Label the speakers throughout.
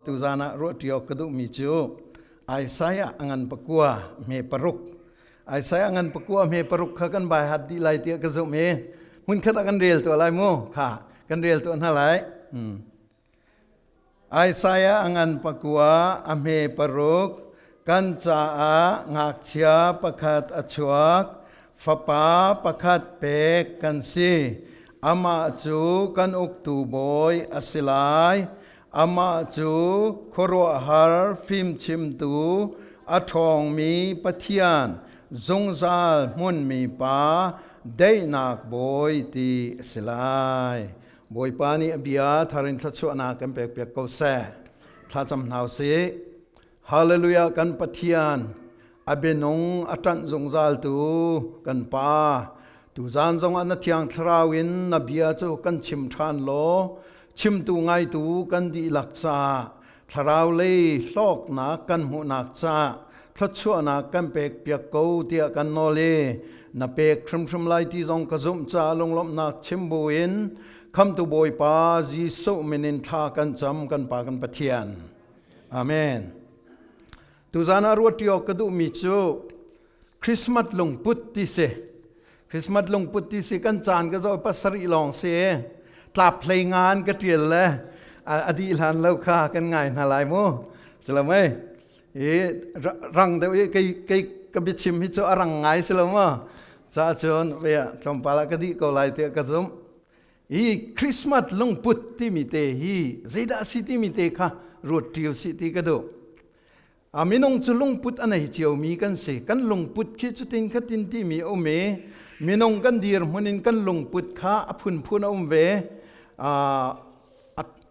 Speaker 1: Tuzan ah ruahṭi awk ka duhmi cu Isaiah a ngan pakua hme paruk. Isaiah ngan pakua hme paruk kha kan bai hat dih lai tiah ka zumh i hmunkhat ah kan rel tuah lai mu. Kha kan rel tuah hna lai. Isaiah a ngan pakua a hme paruk kan caah ngakchia pakhat a chuak fapa pakhat pek kan si. Amah cu kan uktu bawi a si lai. Amah cu khuaruahhar fimchimtu, a ṭhawngmi Pathian, zungzal hmunmi Pa, daihnak Bawi ti a si lai. Bawipa nih a bia thar in thluachuahnak kan pekpiak ko seh. Thlacam hna u sih. Hallelujah kan Pathian, a bianung a ṭanh zungzaltu kan Pa, tuzan zongah na Thiang Thlarau in na bia cu kan chim ṭhan law, chimtu ngaitu kan dihlak caah thlarau lei hlawknak kan hmuhnak caah thluachuahnak kan pekpiak ko tiah kan nawl i na pek hrimhrim lai ti zong ka zumh caah lunglawmhnak chim buin Khamtu Bawipa Jesuh min in thla kan cam kan Pa kan Pathian. Amen. Tuzan ah ruat awk ka duhmi cu Christmas lungput ti si. Christmas lungput ti si kan caan ka zoh pasarih lawng si. Tlap hlei ngan ka tial le a dih hlan lo kha kan ngai hna lai mu. Silamai i rang deuh i kei kei ka biachim hi cu a rang ngai si lo maw? Ca cun ve tlawmpal ah ka dih ko lai tiah ka zumh. Hi Christmas lungput timi te hi zeidah a si timi te kha ruat ṭi usih ti ka duh. A minung cu lungput a nei ciomi kan si. Kan lungput khi cutin khatin timi a um i minung kan dirhmun in kan lungput kha a phunphun a um ve.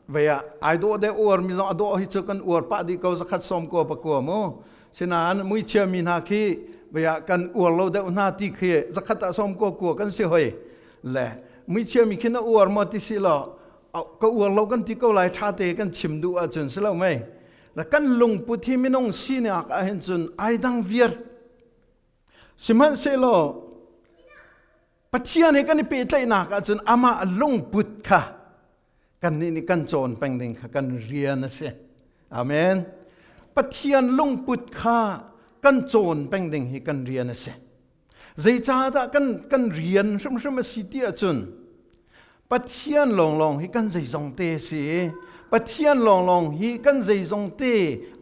Speaker 1: Ve ah ai dawh deuh uar mi zong a dawh hi cu kan uar pah dih ko zakhat sawm kua pakua mu. Sinain muichia mi hna khi ve ah kan uar lo deuh hna ti khi zakhat ah sawm kua kua kan si hoi. Le muichia mi khi na uar maw ti si law ka uar lo kan ti ko lai ṭha te kan chim duh ahcun si lo mei la kan lungput hi minung sinak ah hin cun ai dang viar sihmanhsehlaw Pathian he kan i pehtlaihnak ahcun amah lungput kha kannih nih kan cawn peng ding kha kan rian a si amen Pathian lungput kha kan cawn peng ding hi kan rian a si Zeicahdah kan, kan rian hrimhrim a si ti ahcun Pathian lawnglawng hi kan zeizong te a si. Pathian lawnglawng hi kan zeizong te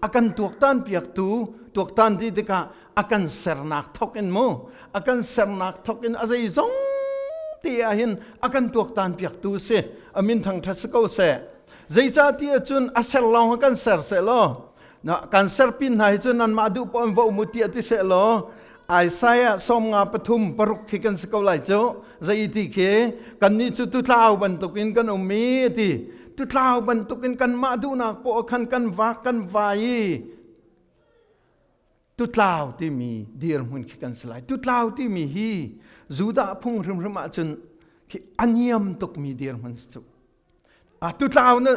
Speaker 1: a kan tuaktan piaktu tuaktan ti tikah a kan sernak thok in mu a kan sernak thok in a zeizong te ah hin a kan tuaktan piaktu si a min thangṭhat si ko seh zeicah ti ahcun a ser lawng ha kan ser seh law na kan ser pin hna hi cu nanmah duh paoh in va um u tiah ti seh law Isaiah sawmnga pathum paruk khi kan si ko lai cu zei ti khi kannih cu tutlau bantukin kan um i ti tutlau bantukin kanmah duhnak poah khan kan vak kan vai i tutlau timi dirhmun khi kan si lai tutlau timi hi Judah phung hrimhrim ahcun khi a niam tukmi dirhmun si cu a tutlau na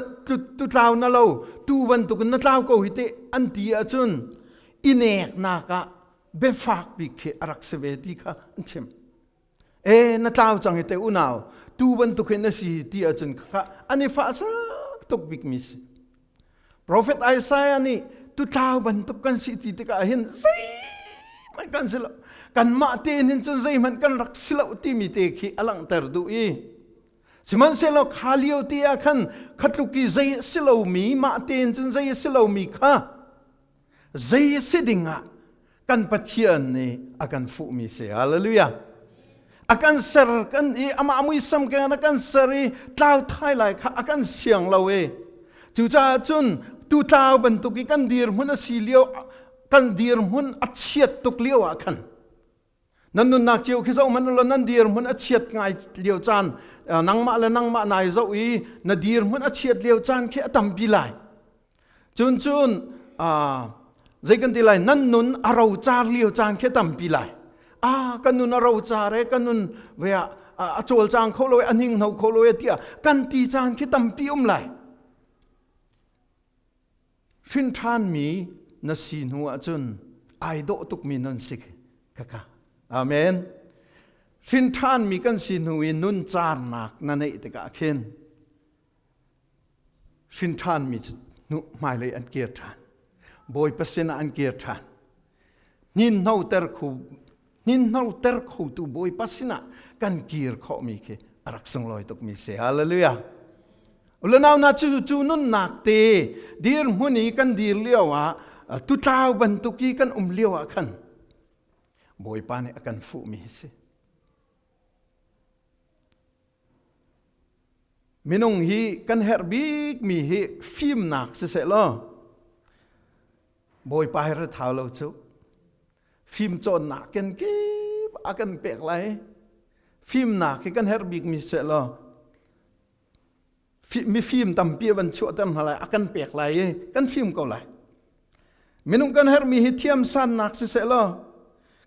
Speaker 1: tutlau na lo tu bantukin na tlau ko hi te an ti ahcun i neknak ah biafak bik khi a rak si ve ti kha an chim e na tlau cang hi te unau tu bantuk hin na si ti ahcun kha an i fah sak tuk bik mi si Prophet Isaiah nih tutlau bantuk kan si ti tikah hin zeihmanh kan si lo kanmah tein hin cun zeihmanh kan rak si lo timi te khi a langhter duh i Sihmanhsehlaw kha lio te ah khan khatluk i zei a si lomi mah tein cun zei a si lomi kha zei a si dingah kan Pathian nih a kan fuhmi si. Hallelujah. A kan ser kan i amah muisam keng a kan ser i tlau thai lai kha a kan siang lo i cucaah cun tu tlau bantuk i kan dirhmun a si lio kan dirhmun a chiat tuk lio ah khan Nan nunnak cio khi zoh hmanh ulaw nan dirhmun a chiat ngai lio caan nangmah le nangmah nai zoh i na dirhmun a chiat lio caan khi a tampi lai. Cun cun zei kan ti lai nan nun a rocar lio caan khi a tampi lai. Ah kan nun a rocar e kan nun ve ah a cawlcang kho lo e a hninghno kho lo e tiah kan ti caan khi tampi um lai. Hrin ṭhanmi na si hnu ahcun ai dawh tukmi nun si kaka. Amen. Hrin ṭhanmi kan si hnu i nun caarnak na neih tikah khin hrin ṭhanmi cu Hnu hmailei an kir ṭhan. Bawipa sinah an kir ṭhan. Hninhnoter khu hninhnoter khotu Bawipa sinah kan kir khawhmi khi a rak sunglawi tukmi si. Hallelujah. Ulanau na cu cu nunnak te dirhmun i kan dir lio ah tutlau bantuk i kan um lio ah khan Bawipa nih a kan fuhmi hi si. Minung hi kan herh bikmi hi fimnak siseh law Bawipa hi rat hau lo cu. Fim cawnnak kenkip a kan pek lai. Fimnak hi kan herh bikmi siseh law mifim tampi van chuahter hna lai a kan pek lai i kan fim ko lai. Minung kan herhmi hi thiamsannak siseh law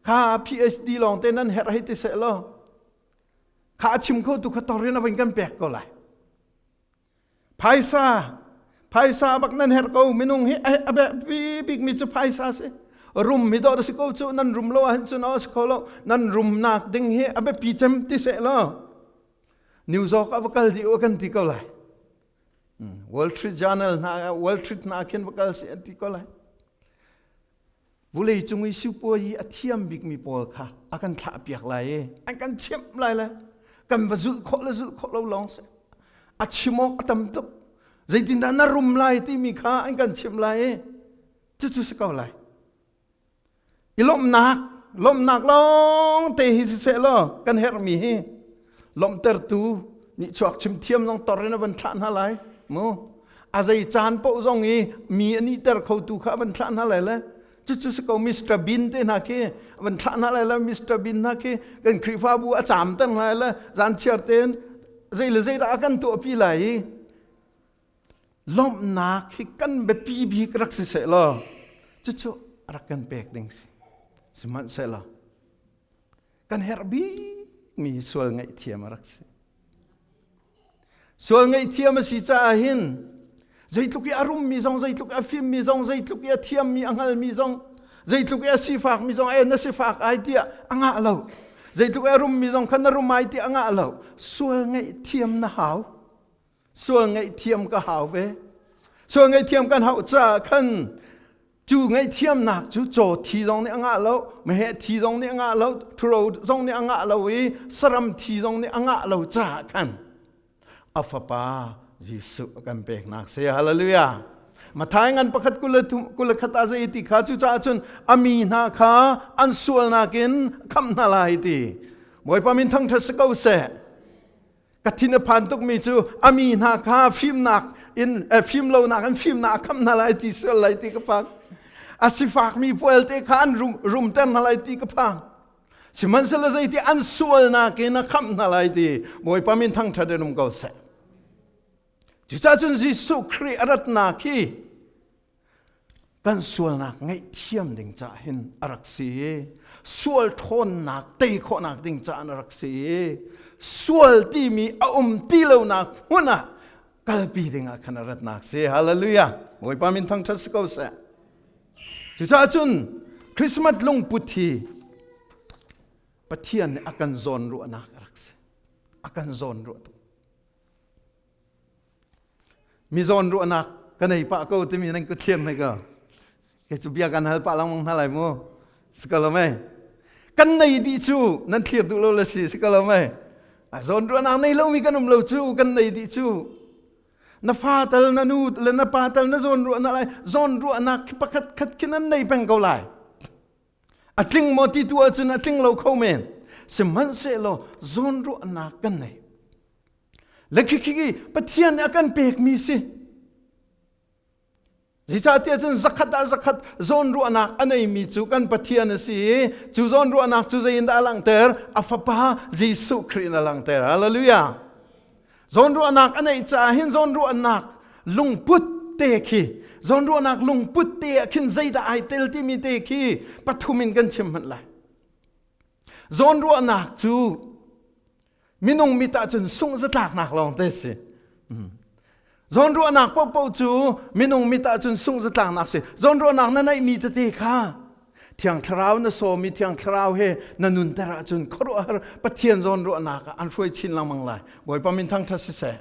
Speaker 1: kha PhD lawng te nan herh hei ti seh law kha a chim kho tu kha torin a van kan pek ko lai. Phaisa phaisa bak nan herh ko minung hi a biapi bikmi cu phaisa si. Rum hi dawh si ko cu nan rum lo ahhin cun a si kho lo nan rumnak ding hi a biapi cem ti seh law New York ah va kal dih u kan ti ko lai. Wall Street Journal hna Wall Street hna khin va kal si an ti ko lai. Vulei cung i sipuai a thiam bikmi pawl kha a kan thlah piak lai i an kan chimh lai le kan va zulh khawh le zulh khawh lo lawng si. A chim awk a tam tuk. Zeitindah na rum lai timi kha an kan chimh lai i cucu si ko lai. I lawmhnak lawmhnak lawng te hi siseh law kan herhmi hi lawmhtertu nih chuak chim thiam zong tor in a van thlah hna lai mu a zei caan paoh zong i mi a nihter khotu kha a van thlah hna lai le cucu si ko Mr. Bean te hna khi a van thlah hna lai le Mr. Bean hna khi kan Khrihfabu a caamter hna lai le zan chiar tein zei le zei dah a kan tuahpi lai i lawmhnak hi kan biapi bik rak si seh law cucu rak kan pek ding si sihmanhsehlaw kan herh bikmi sual ngaihthiam a rak si sual ngaihthiam a si caah hin zeitluk i a rummi zong zeitluk i a fimmi zong zeitluk i a thiammi a hngalmi zong zeitluk i a sifakmi zong e na sifak ai tiah a ngah lo zeitluk i a rummi zong kha na rum ai tiah a ngah lo sual ngaihthiam na hau Sual ngaihthiam ka hau ve. Sual ngaihthiam kan hauh caah khan cu ngaihthiamnak cu caw thi zong nih a ngah lo, meheh thi zong nih a ngah lo, ṭhuro zong nih a ngah lo i saram thi zong nih a ngah lo caah khan a fapa Jesuh a kan peknak si. Hallelujah. Mathai ngan pakhat kul le khat ah zei ti kha cucaah cun a mi hna kha an sualnak in khamh hna lai ti. Bawipa min thangṭhat si ko seh. Ka thin a phan tukmi cu a mi hna kha fimnak in fim lonak in fimnak a khamh hna lai ti sual lai ti ka phang. A sifakmi pualte kha an rum, rumter hna lai ti ka phang. Sihmanhsehlaw zeiti an sualnak in a khamh hna lai ti Bawipa min thangṭhat in um ko seh. Cucaah cun Jesuh Khrih a ratnak hi kan sualnak ngaihthiam ding caah hin a rak si i sual ṭhawnnak tei khawhnak ding caah a rak si i sual timi a um ti lonak hmun ah kalpi ding ah khan a ratnak si. Hallelujah. Bawipa min thangṭhat si ko seh. Cucaah cun Christmas lungput hi Pathian nih a kan zawn ruahnak a rak si. A kan zawn ruah tuk. Mi zawn ruahnak ka nei pah ko timi nan kut thliam hei ka. Kei cu bia kan hal pah lengmang hna lai mu. Si ko lo mei? Kan nei dih cu nan thlir duh lo le si si ko lo mei? Zawn ruahnak nei lomi kan um lo cu kan nei dih cu. Na fa tal na nu le na pa tal na zawn ruahnak lai zawn ruahnak pakhat khat khi nan nei peng ko lai. A tling maw ti tu ahcun a tling lo kho men. Sihmanhsehlaw zawn ruahnak kan nei. Le khikhi Pathian nih a kan pekmi si. Zeicahtiah cun zakhat ah zakhat zawnruahnak a neimi cu kan Pathian a si i cu zawnruahnak cu zei in dah a langhter? A fapa Jesuh Khrih in a langhter. Hallelujah. Zawnruahnak a neih caah hin zawnruahnak lungput te khi zawnruahnak lungput te ah khin zeidah ai tel timi te khi pathum in kan chim hmanh lai. Zawnruahnak cu Minung mit ahcun sungh zatlaknak lawng te si. Zawnruahnak paohpaoh cu minung mit ahcun sungh zatlaknak si. Zawnruahnak na neihmi tete kha Thiang Thlarau na sawm i Thiang Thlarau he na nunter ahcun khuaruahhar Pathian zawnruahnak ah an hruai chin lengmang lai. Bawipa min thangṭhat siseh.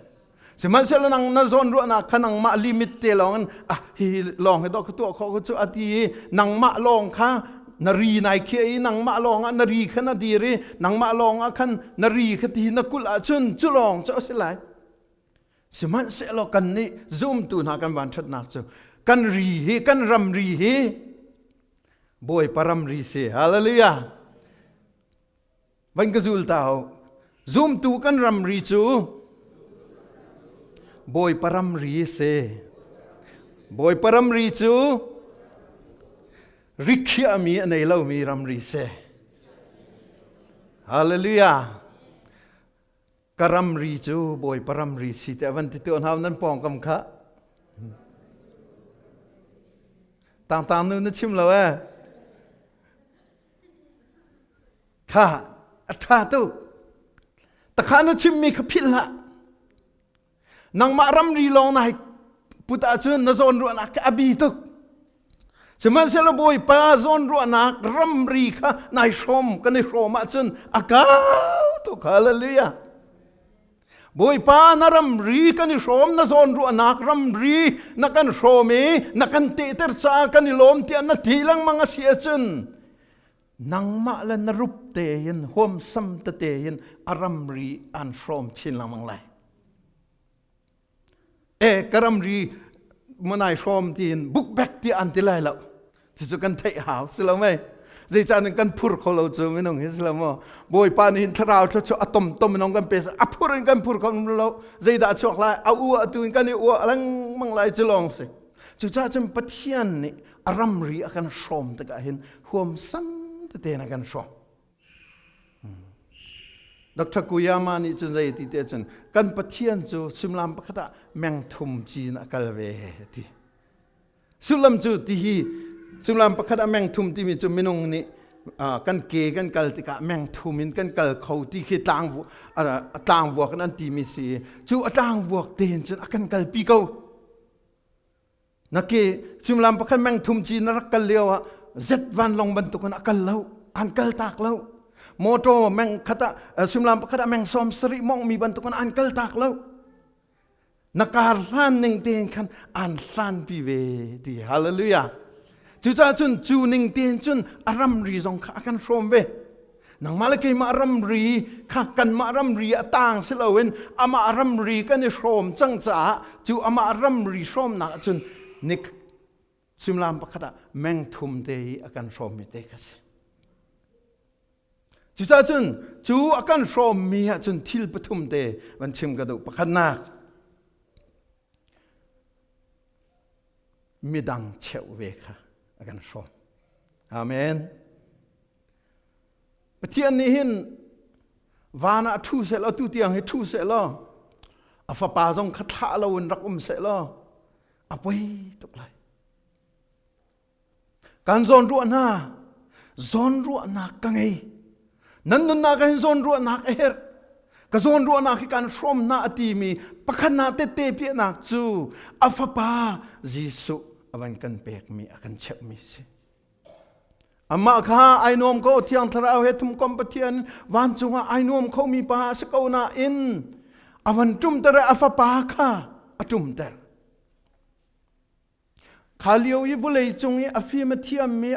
Speaker 1: Sihmanhsehlaw nang na zawn ruahnak kha nangmah limit te lawng in ah hi lawng hi dawh ka tuah khawh cu a ti i nangmah lawng kha na ri nai khiah i nangmah lawng ah na ri kha na dir i nangmah lawng ah khan na ri kha ti na kulh ahcun cu lawng cu a si lai. Sihmanhsehlaw kan nih zumtu hna kan vanṭhatnak cu kan ri hi kan ramri hi Bawipa ramri si. Hallelujah. Van ka zul ta ho. Zumtu kan ramri cu Bawipa ramri si. Bawipa ramri cu rikhiahmi a nei lomi ramri si. Hallelujah. Ka ramri cu Bawipa ramri si te van ti tu hna nan pawngkam kha. Tang tang nu na chim lo eh. Kha a ṭha tuk. Takha na chimmi kha philh hlah. Nangmah ramri lawng na hei put ahcun na zawnruahnak kha a bi tuk. Sihmanhsehlaw Bawipa zawnruahnak ramri kha nai hrawm kan i hrawm ahcun a kau tuk. Hallelujah. Bawipa na ramri kan i hrawm na zawnruahnak ramri na kan hrawm i na kan tehter caah kan i lawm tiah na ti lengmang a si ahcun nangmah le na rup tein huamsam tete in a ramri an hrawm chin lengmang lai. E ka ramri munai hrawm tiin bukbek ti an ti lai lo. Cucu kan theih hau si lo mei. Zeicah kan phur kho lo cu minung hi si lo maw? Bawipa nih hin thlarau thluachuah a tom tom minung kan pe a phur in kan phur kho lo. Zeidah chuak lai? A ua tu in kan i ua lengmang lai cu lawng si. Cucaah cun Pathian nih a ramri a kan hrawm tikah hin huamsam tete in a kan hrawm. Dr. Kuyama nih cun zei ti te cun kan Pathian cu suimilam pakhat ah meng thum cin a kal ve ti. Sullam cu ti hi suimilam pakhat ah meng thum timi cu minung nih kan ke kan kal tikah meng thum in kan kal kho ti khi tlang tlang vuak in an timi si cu a tlang vuak tein cun a kan kalpi ko. Na ke suimilam pakhat meng thum ci na rak kal lio ah zet vanlawng bantukin a kal lo an kal tak lo motor meng khat ah suimilam pakhat ah meng 70 mong mi bantukin an kal tak lo na kar hlan ning tein khan an hlan pi ve ti hallelujah cucaah cun cu ning tein cun a ramri zong kha a kan hrawm ve nangmah le keimah ramri kha kanmah ramri a tang si loin amah ramri kan i hrawm cang caah cu amah ramri hrawmnak ah cun nik suimilam pakhat ah meng thum te i a kan hrawmmi te kha si Cucaah cun cu a kan hrawmmi ah cun thil pathum te van chim ka duh. Pakhatnak, midang cheuh ve kha a kan hrawm. Amen. Pathian nih hin van ah ṭhu seh law tu tiang hi ṭhu seh law a fapa zong kha thlah loin rak um seh law a poi tuk lai. Kan zawnruah hna, zawnruahnak ka ngei. Nan nunnak ah hin zawnruahnak a herh. Ka zawnruahnak hi kan hrawm hna a timi pakhat na tette piahnak cu a fapa Jesuh a van kan pekmi a kan cheuhmi si. Amah kha ai nuam ko Thiang Thlarau he thumkom Pathian vancung ah ai nuam khomi pa a si ko nain a van ṭumter i a fapa kha a ṭumter. Kha lio i vawlei cung i a fim a thiammi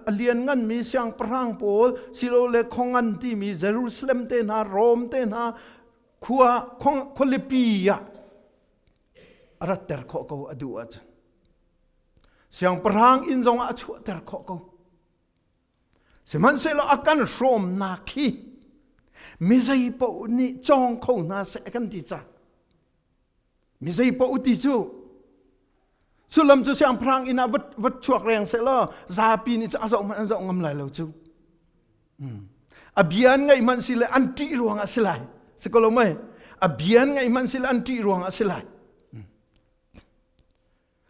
Speaker 1: a liannganmi siangpahrang pawl silole khuangan timi Jerusalem te hna Rom te hna khua khualipi ah a ratter khawh ko a duh ahcun siangpahrang inn zongah a chuahter khawh ko sihmanhsehlaw a kan hrawmnak hi mi zei paoh nih cawng kho hna seh kan ti ca Mi zei paoh ti cu sullam cu siangpahrang inn ah va chuak reng seh law zapi nih cu a zoh hmanh an zoh ngam lai lo cu. A bia an ngaih hmanh si le an ṭih ruang ah si lai. Si ko lo mei? A bia an ngaih hmanh si le an ṭih ruang ah si lai.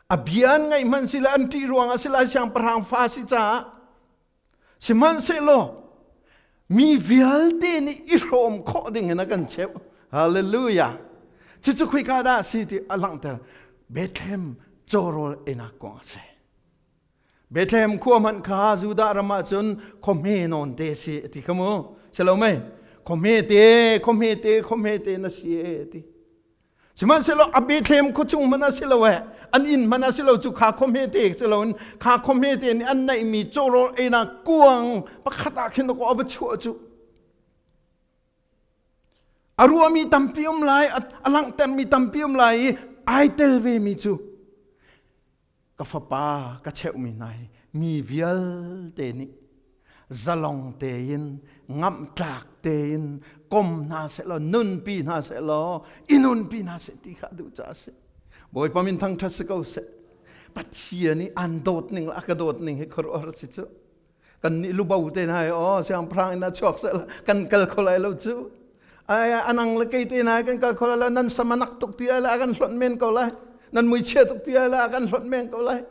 Speaker 1: A bia an ngaih hmanh si le an ṭih ruang ah si lai siangpahrang fa si caah Sihmanhsehlaw mi vialte nih i hrawm khawh ding in a kan cheuh. Hallelujah. Cucu khoika dah si ti a langhter. Bethlehem cawrawl einak kong a si. Bethlehem khua hmanh kha Judah ram ah cun khuahme nawn te si a ti kha mu. Si lo mei? Khuahme te, khuahme te, khuahme te na si e ti. Sihmanhsehlaw a Bethlehem khuachung hmanh ah si lo eh, an inn hmanh ah si lo cu kha khua hmete si loin kha khua hmete nih an neihmi cawrawl einak kuang pakhat ah khin a va chuah cu. A ruahmi tampi um lai, a langhtermi tampi um lai i ai tel vemi cu ka fapa ka cheuhmi hna hi mi vialte nih zalong tein ngamhtlak tein kom hna sehlaw nunpi hna sehlaw i nunpi hna seh ti kha duh caah a si. Bawipa min thangṭhat si ko seh. Pathian i an dawt ning le a ka dawt ning hi khuaruahhar si cu. Kan nih lubo te hna hi aw siangpahrang in a chuak seh kan kal kho lai lo cu. Ai anang le kei te hna kan kal kho lai lo nan samanak tuk ti ai le a kan hlonh men ko lai. Nan muichia tuk ti ai le a kan hlonh men ko lai.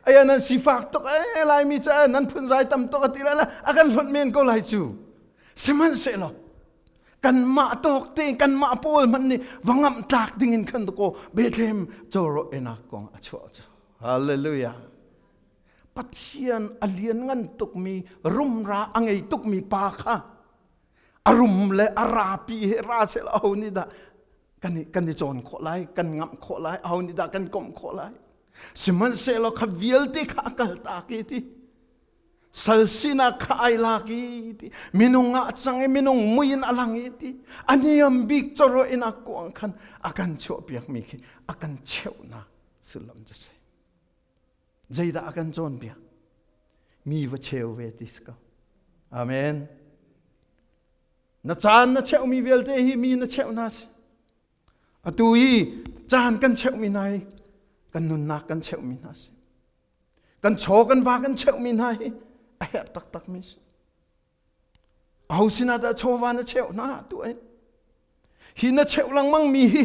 Speaker 1: Aya nan sifak tuk e Laimi cu nan phunzai tam tuk a ti lai a kan hlonh men ko lai cu. Sihmanhsehlaw kanmah tawk te kanmah pawl hmanh nih va ngamh tlak ding in khan ko Bethlehem cawraw enak kong a chuah cu. Hallelujah. Pathian a lianngan tukmi rumra a ngei tukmi pa kha a rum le a rapi he ra seh aho nih dah kan i kan i cawn khawh lai kan ngamh khawh lai aho nih dah kan komh khawh lai sihmanhsehlaw kha vialte kha a kal tak i ti sal sinak kha ai lak i ti minung ah cang i minung mui in a lang i ti a niam bik cawraw in a kuang khan a kan chuahpiak mi khi a kan cheuhnak sullam cu si zeidah a kan cawnpiak mi va cheu ve ti si ko amen na caan na cheumi vialte hi mi na cheuh hna si atu hi caan kan cheumi hna hi kan nunnak kan cheumi hna si kan chaw kan va kan cheumi hna hi a herh taktak mi si aho sinah dah chawva na cheuh hna tu ai hi na cheuh lengmang mi hi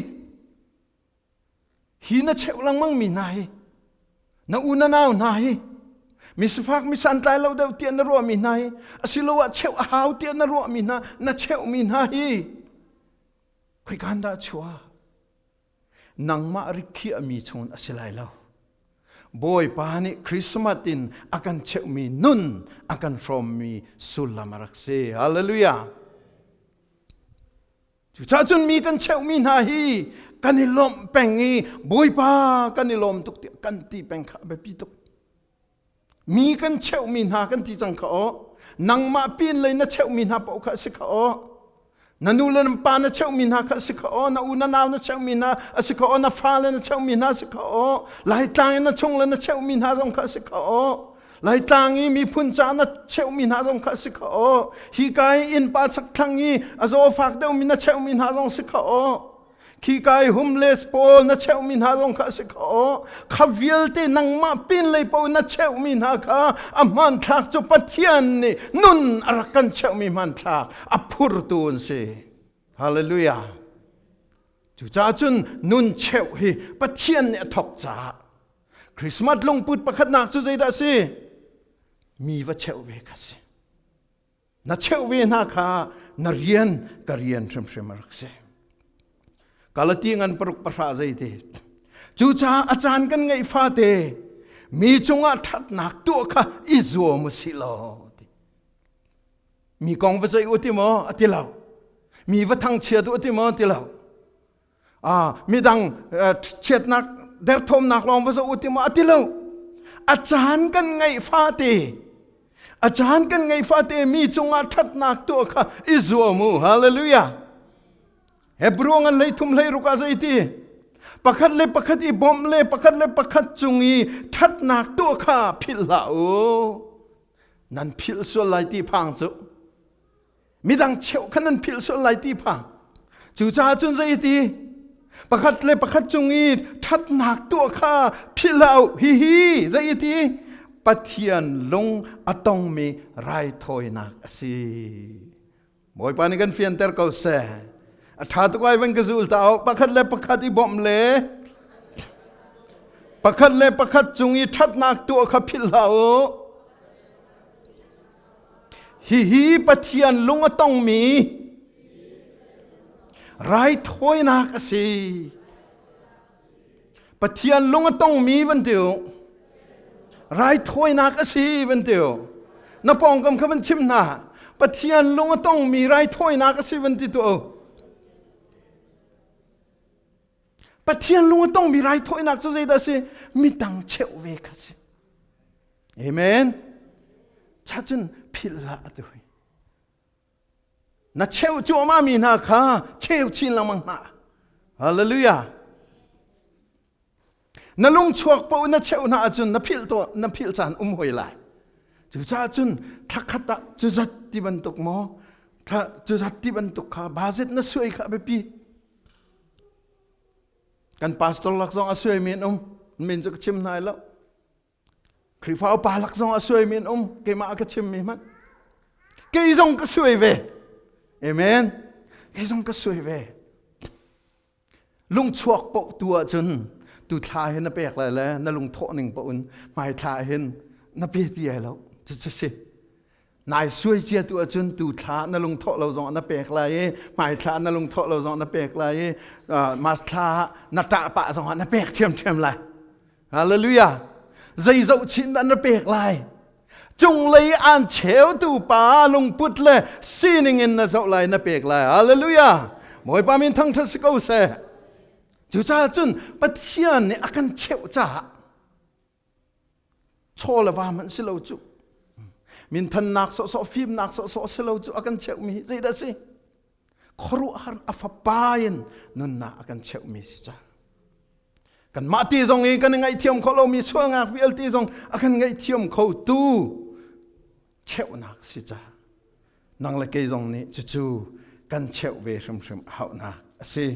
Speaker 1: Hi na cheuh lengmang mi hna hi na u na nau hna hi misifak misantlai lo deuh tiah na ruahmi hna hi asiloah cheuh a hau tiah na ruahmi hna na cheuhmi hna hi khoikan dah chuah nangmah rikhiahmi chung a si lai lo Bawipa nih Christmas in a kan cheuhmi nun a kan hrawmmi sullam a rak si hallelujah Cucaah cun mi kan cheuhmi hna hi kan i lawmh peng i Bawipa kan i lawm tuk tiah kan ti peng kha a biapi tuk. Mi kan cheuhmi hna kan ti cang kha aw. Nangmah pin lei na cheuhmi hna paoh kha a si kha aw. Na nu le na pa na cheuhmi hna kha a si kha aw. Na u na nau na cheuhmi hna a si kha aw. Na fale na cheuhmi hna a si kha aw. Laitlang in na chung le na cheuhmi hna zong kha a si kha aw. Laitlang i miphun ca na cheuhmi hna zong kha a si kho aw. Hi ka i innpa chakthlang i a zawfak deuhmi na cheuhmi hna zong si kho aw. Khi ka i homeless pawl na cheuhmi hna zong kha a si kho aw. Kha vialte nangmah pinlei paoh na cheuhmi hna kha a hmanthlak cu Pathian nih nun a rak kan cheuhmi hmanthlak a phurtu an si. Hallelujah. Cucaah cun nun cheuh hi Pathian nih a thawk caah Christmas lungput pakhatnak cu zeidah a si? Mi va cheuh ve kha si. Na cheuh ve hna kha na rian ka rian hrimhrim a rak si. Galati ngan paruk pahra zeiti. Cucaah a caan kan ngeih fate mi cungah ṭhatnak tuah kha i zuam u sih law ti. Mi kong va ceih u ti maw? A ti lo. Mi va thangchiat u ti maw? Ti lo. Midang chiatnak derthawmnak lawng va zoh u ti maw a ti lo a caan kan ngeih fate a caan kan ngeih fate mi cungah ṭhatnak tuah kha i zuam u hallelujah Hebrew ngan hlei thum hlei ruk ah zei ti pakhat le pakhat i bawmh le pakhat le pakhat cung i ṭhatnak tuah kha philh hlah u nan philh sual lai ti phang cu midang cheuh kha nan philh sual lai ti phang cucaah cun zei ti pakhat le pakhat cung i ṭhatnak tuah kha philh hlah u hihi zei ti Pathian lung a tongmi raithawinak a si Bawipa nih kan fianter ko seh a ṭha tuk ai van ka zul ta pakhat le pakhat i bawmh le pakhat le pakhat cung i ṭhatnak tuah kha philh hlah u Hihi Pathian lung a tongmi raithawinak a si. Pathian lung a tongmi van ti u. Raithawinak a si van ti u. Na pawngkam kha van chim hna. Pathian lung a tongmi raithawinak a si van ti tu. Pathian lung a tongmi raithawinak cu zeidah a si? Midang cheuh ve kha si. Amen. Cha cun philh hlah atu hi. Na cheuh cuahmah mi hna kha cheu chin lengmang hna. Hallelujah. Na lung chuak paoh na cheuh hna ahcun na philh to na philh caan um hoi lai. Cucaah cun thla khat ah cuzat ti bantuk maw thla cuzat ti bantuk kha budget na suai kha biapi. Kan pastor lak zong a suai mi an um. Min cu ka chim hna lo. Khrihfa upa lak zong a suaimi an um keimah a ka chimmi hmanh kei zong ka suai ve amen kei zong ka suai ve lungchuak paoh tu ahcun tu thla hin na pek lai le na lungthawh ning paoh in hmai thla hin na pe ti ai lo cucu si nai suai cia tu ahcun tu thla na lungthawh lo zong na pek lai i hmai thla na lungthawh lo zong na pek lai i mas thla na ṭah pah zong ah na pek ṭhiamṭhiam lai Hallelujah. Zei zohchinh dah na pek lai? Cunglei aan cheutu pa lungput le sining in na zoh lai na pek lai. Hallelujah. Bawipa min thangṭhat si ko seh. Cucaah cun Pathian nih a kan cheuh caah chaw le va hmanh si lo cu minthannak sawhsawh fimnak sawhsawh si lo cu a kan cheuhmi hi zeidah si khuaruahhar a fapa in nunnak a kan cheuhmi si ca kanmah ti zong i kan i ngaihthiam kho lomi sualnak vialte zong a kan ngaihthiam kho tu cheuhnak si ca nang le kei zong nih cucu kan cheuh ve hrimhrim a hauhnak a si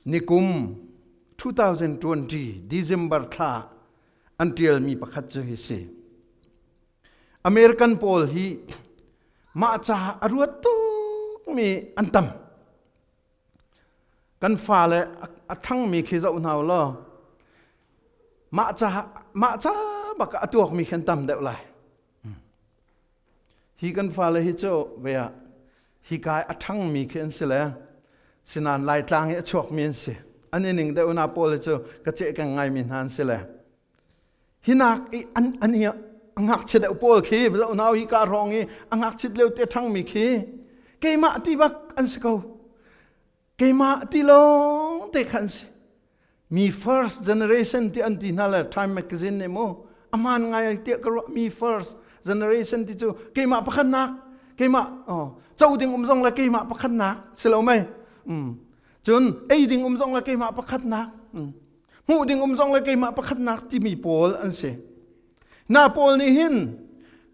Speaker 1: Nikum 2020 December thla an ṭialmi pakhat cu hi si. American pawl hi mah caah a ruat tukmi an tam. Kan fale a ṭhangmi khi zoh hna u law mah ca mah ca bak ah a tuakmi khi an tam deuh lai. Hi kan fale hi cu ve ah hika i a ṭhangmi khi an si le sinan Laitlang i a chuakmi an si. An i ning deuh na pawl hi cu ka ceh kan ngaimi hna an si le hinak i an an i a ngakchia deuh pawl khi zoh nau hi ka hrawng i a ngakchit lio te ṭhangmi khi keimah ti bak an si ko. Keimah ti lawng te khan si. Mi first generation ti an ti hna le Time magazine nih mu aman ngai tiah ka ruah mi first generation ti cu keimah pakhatnak keimah oh, co ding um zong le keimah pakhatnak si lo mei mm. cun ei ding um zong le keimah pakhatnak mm. hmuh ding um zong le keimah pakhatnak timi pawl an si na pawl nih hin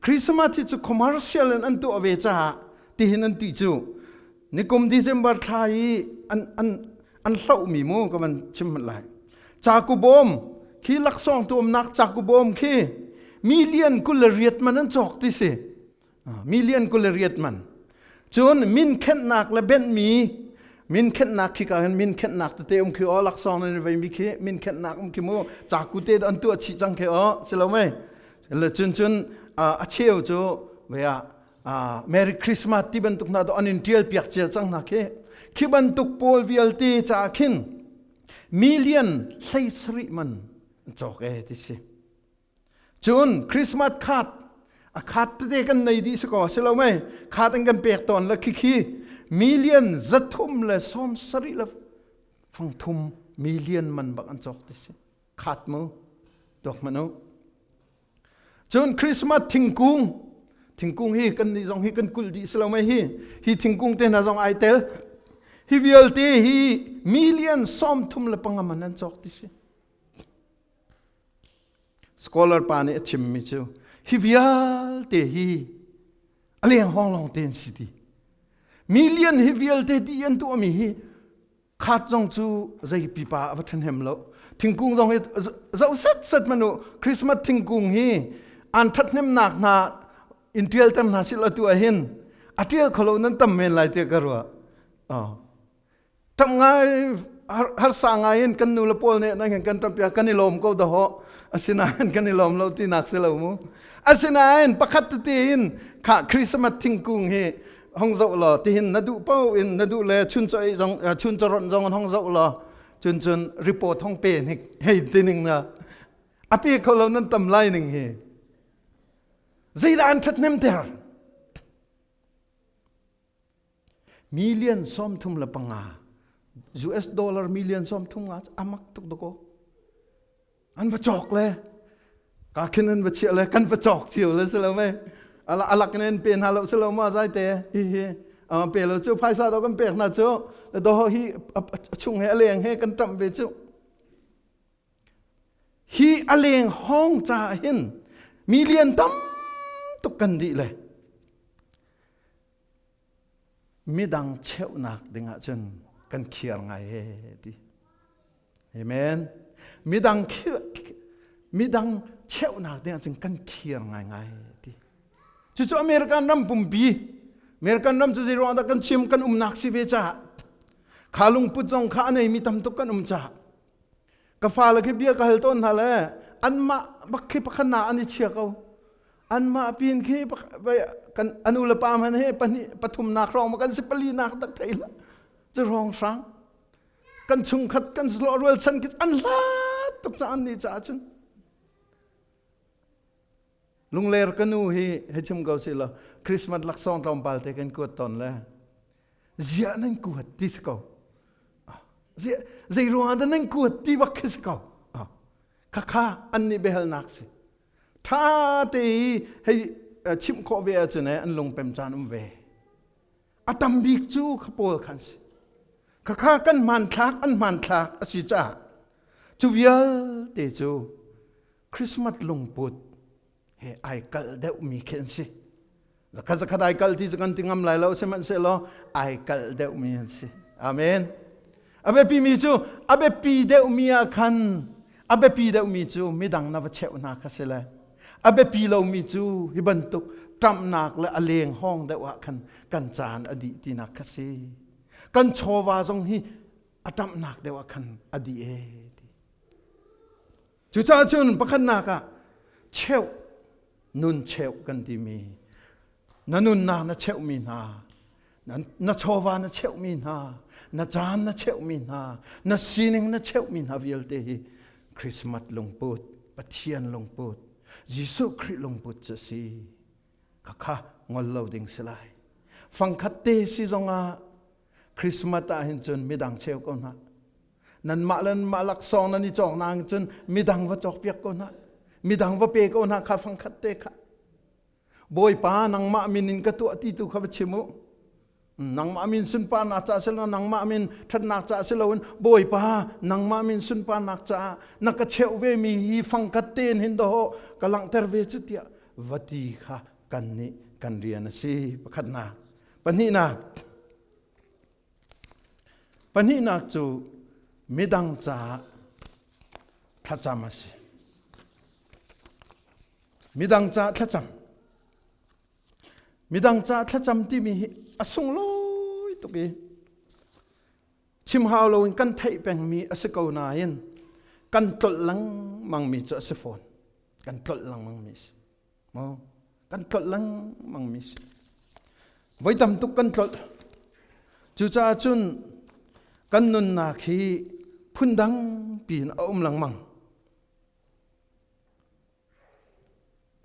Speaker 1: Christmas hi cu commercial in an tuah ve caah tihin an ti cu Nikum December thla i an, an, an hlohmi mu ka van chim hmanh lai. Caku bawm khi laksawng tuamnak caku bawm khi million 28 man an cawk ti si. Million 28 man. Cun min khenhnak le benhmi min khenhnak khi ka hin min khenhnak tete um khi o laksawng nan vei mi khi min khenhnak um khi mu caku te an tuah chih cang khi o si lo mei le cun cun a cheu cu ve ah Merry Christmas ti bantuk hna an in ṭial piak cia cang hna khi khi bantuk pawl vialte caah khin million 17 man an cawk e ti si cun Christmas card a card tete kan nei dih si ko si lo mei card an kan pek tawn la khi khi million 370.3 million man bak an cawk ti si khat mu tuak hmanh u Cun Christmas thingkung, thingkung hi kan nih zong hi kan kulh dih si lo mei hi, hi thingkung te hna zong ai tel. Hi vialte hi million 35 man an cawk ti si. Scholar pa nih a chimmi cu hi vialte hi a leng hawng lawng te an si ti. Million hi vialte ti an tuahmi hi Khat zong cu zei pipa a va ṭhahnem lo. Thingkung zong hi zoh set set manu Christmas thingkung hi an ṭhathnemnak hna in ṭialter hna sih law tu ah hin a ṭial kholo nan tam men lai tiah ka ruah. Oh. Ṭap ngai harsa ngai in kan nu le pawl nih nan kan ṭampiak kan i lawm ko dahawh asinain kan i lawm lo tinak si lo mu. Asinain pakhat tete in kha Christmas thingkung hi hong zoh law tihin na duh paoh in na duh le chun choi zong chun charon zong hong zoh law cun cun report hong pe hnik hei tining na a pe kho lo nan tam lai ning hi zeidah an ṭhathnem ter? Million 35 US dollar million 30 nga amak tuk dako. An va cawk le ka khin an va chiah le kan va cawk cio le si lo mei. Ala alak in pe hna lo si lo ma zai te hi hi pe lo cu phaisa do kan pek hna cu do hi a chung he a leng he kan ṭamh ve cu. Hi a leng hawng ca hin million tam tuk kan dih le midang cheuhnak ding ahcun kan khiar ngai he ti. Amen. Midang midang cheuhnak ding ahcun kan khiar ngai ngai ti. Cucu American ram pumpi American ram cu zei ruang dah kan chim kan umnak si ve caah kha lungput zong kha a neimi tam tuk kan um caah Ka fale khi bia ka hal tawn hna le anmah bak khi pakhat na an i chia ko. Anmah pin khi kan an u le pa hmanh he pahnih pathum nak hrawng ma kan si pali nak tak thei la. Cu hrawng hrang. Kan chungkhat kan slo rual chan khi an hlat tuk ca an ni caah cun. Lungler ka nu hi hei chim ko si law Christmas laksawng tlawmpal te kan kuat tawn le ziah nan kuat ti si ko. Zei ruangah dah nan kuat ti bak khi si ko. Khakha an nih biahalnak si. Ṭha te i hei chimh khawh ve ahcun an lungpem caan um ve. A tam bik cu kha pawl khan si. Khakha kan hmanthlak an hmanthlak a si caah cu vialte cu Christmas lungput he ai kalh deuhmi khi an si. Zakhat zakhat ai kalh ti cu kan ti ngam lai lo sihmanhsehlaw ai kalh deuhmi an si. Amen. A biapimi cu a biapi deuhmi ah khan a biapi deuhmi cu midang na va cheuh hna kha si le a biapi lomi cu hi bantuk ṭamhnak le a leng hawng deuh ah khan kan caan a dih tinak kha si. Kan chawva zong hi a ṭamhnak deuh ah khan a dih ee ti. Cucaah cun pakhatnak ah cheuh nun cheuh kan timi na nunnak na cheuhmi hna na chawva na cheuhmi hna na caan na cheuhmi hna na sining na cheuhmi hna vialte hi Christmas lungput Pathian lungput Jesuh Khrih lungput cu a si khakha ngol lo ding si lai fangkhat te si zongah Christmas ah hin cun midang cheu ko hna nanmah le nanmah laksawng nan i cawk nak cun midang va cawk piak ko hna midang va pe ko hna kha fangkhat te kha bawipa nangmah min in ka tuah ti tu kha va chim u nangmah min sunparnak ca si lo nangmah min ṭhatnak ca si loin bawipa nangmah min sunparnak caah na ka cheuh ve mi hi fangkhat tein hin dawh ka langhter ve cu tiah va ti kha kan nih kan rian a si pakhatnak pahnihnak Pahnihnak cu midang caah thlacam a si. Midang caah thlacam. Midang caah thlacam timi hi a sunglawi tuk i chim hau loin kan theih pengmi a si ko nain kan tlolh lengmangmi cu a si fawn. Kan tlolh lengmangmi a si. Maw kan tlolh lengmang mi si. Voi tam tuk kan tlolh. Cucaah cun kan nunnak hi phundang piin a um lengmang.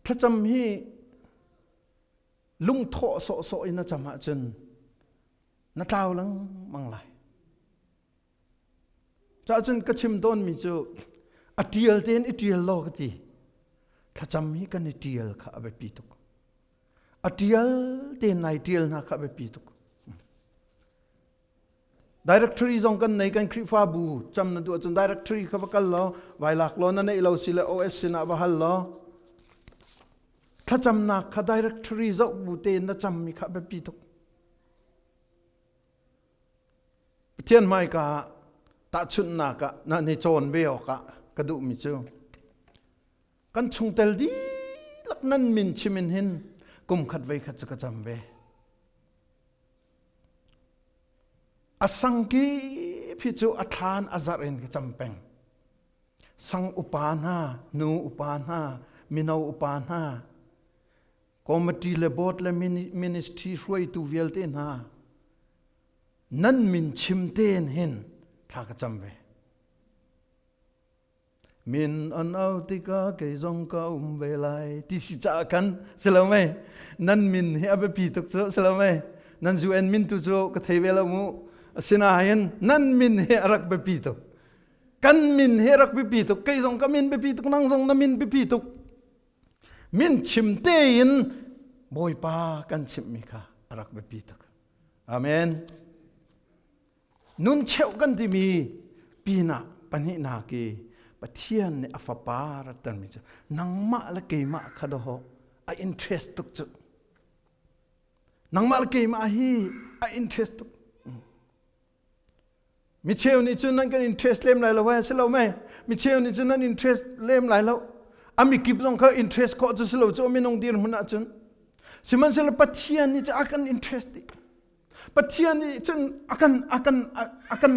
Speaker 1: Thlacam hi lungthawh sawhsawh in na cam ahcun na tlau lengmang lai. Cahcun ka chim tawnmi cu a ṭial tein i ṭial law ka ti. Thlacam hi kan i ṭial kha a biapi tuk. A ṭial tein nai ṭial hna kha a biapi tuk. Directory zong kan nei kan Khrihfabu cam na duh ahcun directory kha va kal law vai lak law na neih lo si le OS sinah va hal law thlacamnak kha directory zoh bu tein na cammi kha a biapi tuk. Pathian hmaika ah tahchunhnak ah na ni cawn ve awkah ka duhmi cu kan chungtel dihlak nan min chim in hin kum khat vei khat cu ka cam ve. A sang kip hi cu a thlan a zarh in ka cam peng. Sang upa hna, nu upa hna, mino upa hna, committee le board le ministry hruaitu vialte hna nan min chim tein hin thla ka cam ve min an au tikah kei zong ka um ve lai ti si caah kan si lo mei nan min hi a biapi tuk cu si lo mei. Nan UN min tu cu ka thei ve lo mu. Asinain nan min hi a rak biapi tuk. Kan min hi a rak biapi tuk. Kei zong ka min biapi tuk, nang zong na min biapi tuk. Min chim tein Bawipa kan chimhmi kha a rak biapi tuk. Amen. Nun cheuh kan timi pinah pahnihnak i Pathian nih a fapa rattermi cu nangmah le keimah kha dawh a interest tuk cu. Nangmah le keimah hi a interest tuk. Mi cheu nih cun nan kan interest lem lai lo vai si lo mei. Mi cheu nih cun nan interest lem lai lo. A mikip zong kha interest khawh cu si lo cu minung dirhmun ahcun. Sihmanhsehlaw Pathian nih cun a kan interest dih. Pathian nih cun a kan a kan a kan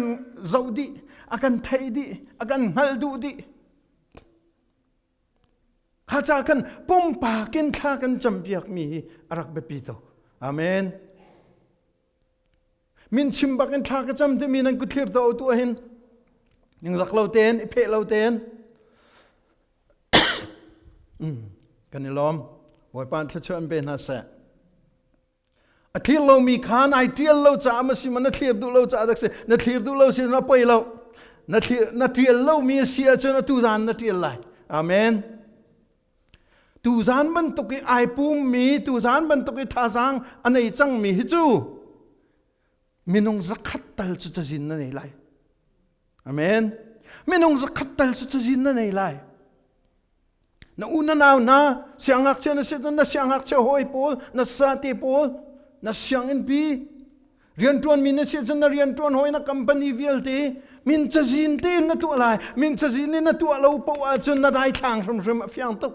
Speaker 1: zoh dih, a kan theih dih, a kan hngalh duh dih. Kha ca kan pumpak in thla kan campiak mi hi a rak biapi tuk. Amen. Min chim bak in thla ka cam timi nan kutthlir to tu hin ningzak lo tein i pheh lo tein kan i lawm. Bawipa thluachuah in pe hna seh. A thlir lomi kha nai ṭial lo caah ma si ma na thlir duh lo caah dak si na thlir duh lo si na poi lo na thlir na ṭial lomi a si ahcun atu zan na ṭial lai amen tuzan bantuk i ai pummi tuzan bantuk i thazaang a nei cangmi hi cu minung zakhat tal cu cazin na nei lai amen minung zakhat tal cu cazin na nei lai Na u na nau hna siangngakchia na si na siangngakchia hawi pawl na sate pawl na sianginn pi rianṭuanmi na si cun na rianṭuan hawi na company vialte min cazin tein na tuah lai min cazin in na tuah lo paoh ahcun na daithlang hrimhrim a fiang tuk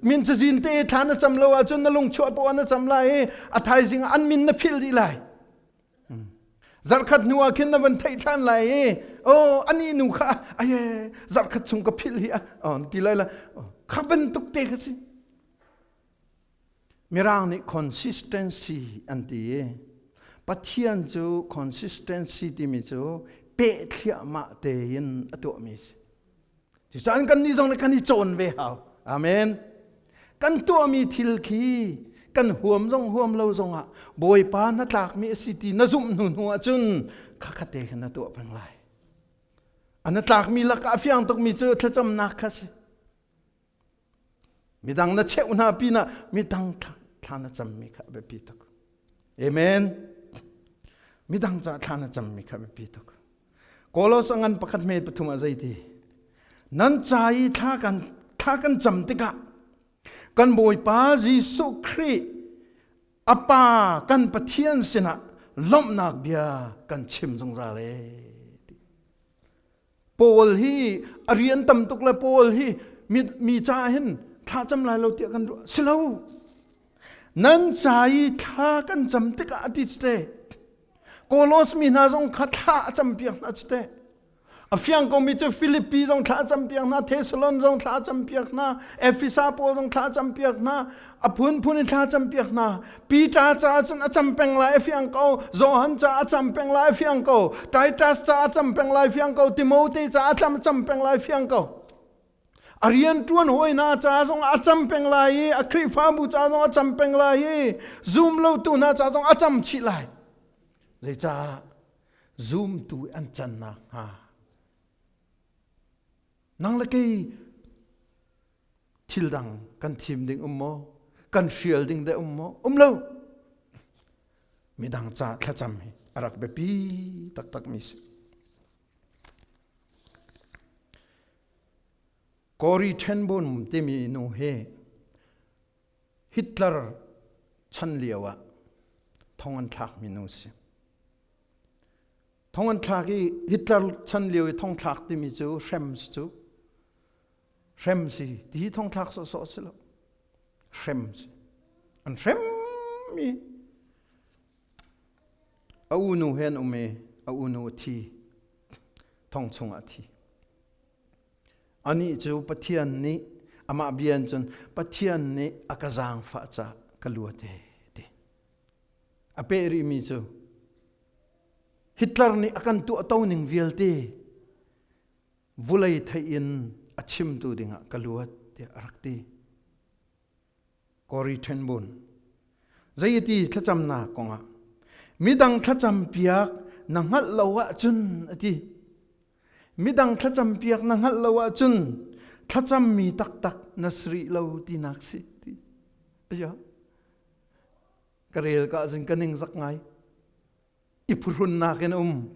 Speaker 1: min cazin te thla na cam lo ahcun na lungchuah paoh na cam lai i a thaizing ah an min na philh dih lai Zarkhat hnu ah khin na van theih ṭhan lai i oh ani nu kha aye zarkhat chung ka philh hi a ti lai la kha bantuk te kha si Mirang nih consistency an ti i Pathian cu consistency timi cu peh thliahmah tein a tuahmi si Cucaah kan nih zong nih kan i cawn ve hau. Amen. Kan tuahmi thil khi kan huam zong huam lo zongah Bawipa na tlakmi a si ti na zumh hnu hnu ahcun khakhat te khan na tuah peng lai. A na tlakmi lakah a fiang tukmi cu thlacamnak kha si. Midang na cheuh hna pinah midang thla na cammi kha a biapi tuk. Amen. Midang caah thla na cammi kha a biapi tuk. Kolos a ngan pakhat hme pathum ah zeiti nan ca i thla kan thla kan cam tikah kan Bawipa Jesuh Khrih a Pa kan Pathian sinah lawmhnak bia kan chim zungzal e. Paul hi a rian tam tuk le Paul hi mi, mi ca hin thla cam lai lo tiah kan ruah si lo nan ca i thla kan cam tikah a ti te Kolos mi hna zong kha thla a campiak hna cu teh. A fiang komi cu Filipi zong thla a campiak hna, Thessalon zong thla a campiak hna, Efesa pawl zong thla a campiak hna, a phunphun in thla a campiak hna. Peter caah cun a cam peng lai a fiang ko, Johan caah a cam peng lai a fiang ko, Titus caah a cam peng lai fiang ko, Timote caah a cam peng lai fiang ko. A rian ṭuan hawi hna ca zong a cam peng lai i a Khrihfabu ca zong a cam peng lai i zum lotu hna ca zong a cam chih lai. Zeicah zumtu an can nakhnga nang le kei thil dang kan thim ding um maw? Kan hrial ding deh um maw? Um lo. Midang ca thlacam hi a rak biapi taktakmi si. Corrie ten Boom timi nu hi Hitler chan lio ah thong an thlakmi nu si. Thong an thlak i Hitler chan lio i thong thlak timi cu hrem si cu. Hrem si. Ti hi thong thlak sawhsawh si lo. Hrem si. An hrem i A unu he an um i a unu a thi. Thong chungah a thi. Anih cu Pathian nih amah bia in cun Pathian nih a ka zaangfah caah ka luat e ti. A peh rihmi cu Hitler nih a kan tuahto ning vialte vulei theih in a chimtu dingah ka luat tiah a rak ti. Corrie ten Boom. Zeiti thlacamnak kongah midang thlacam piak na hngalh lo ahcun a ti. Midang thlacam piak na hngalh lo ahcun thlacammi taktak na si rih lo tinak si ti. Aya. Ka rel ka ahcun ka ning zak ngai. I phuhrunnak in um.